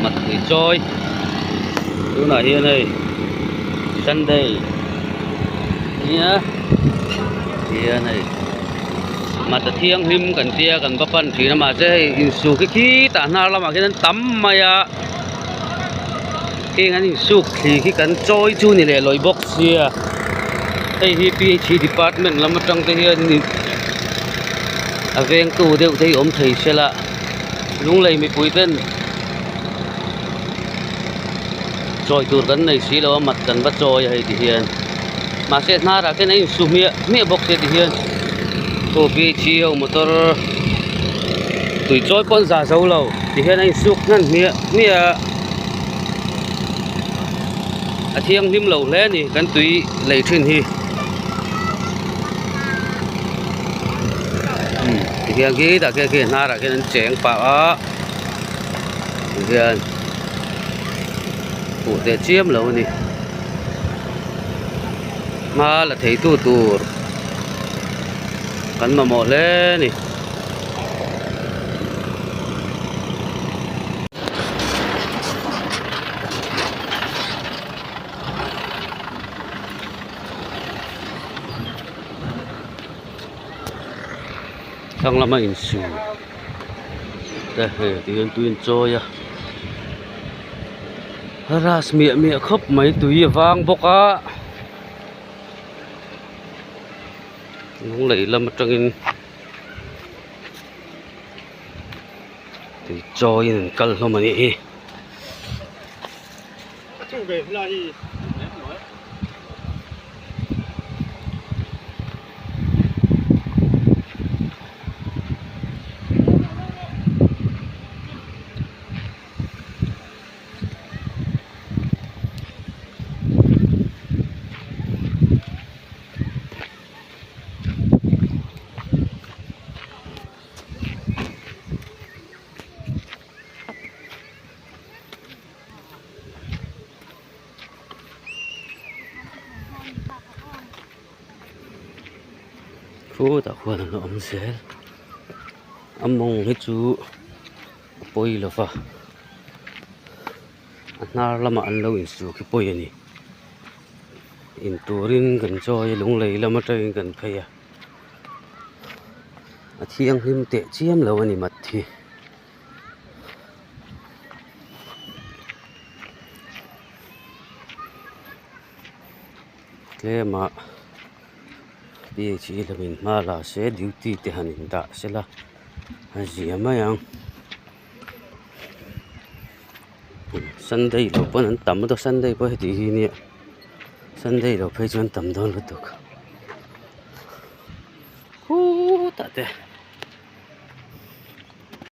Mat tui chawi tunah hian hei sunday nia hian hei mat a thianghlim kan tia kan va pan thin a mahse hei insuk hi khitah hnar lamah khian an tam mai a heng an insuk thli khi kan chawi chu ni leh lawih bawk sia hei hi phe department lam atang te hian a vengtu deuh te hi awm thei se la. Lunglei mipui ten chawi tur kan nei si lo a mat kan va chawi a hei ti hian mahse hnarah khian a insu hmiah hmiah bawk sia ti hian aw phe ho motor tui chawi pawh an za zo lo ti hian a insuk hnan hmiah hmiah a a thianghlim lo hle a ni kan tui lei thin hi. Tihian khi tah khian khi hnarah khian an cheng pah a tihian huh teh chiam lo a ni hma la thei tu tur kan mamawh hle a ni. Thlang lama insu te hei ti hian tui an chawi a ras miah miah khawp mai tui a vang bawk a lunglei lam atangin tui chawiin an kal hlawm a nih hi. Khutah khuan an awm zel a mawng hi chu a pawi lo va a hnar lamah an lo insuk hi pawi a ni inturin kan chawi a lunglei lam atangin kan phei a a thianghlim teh chiam lo a ni mat hi. Tlema phe lamin hma la se duty te han in dah sela a zia mai ang sunday lo pawn an tam a sunday pawh heti hi nia sunday lo phei chuan tam dawn lutuk khutah te.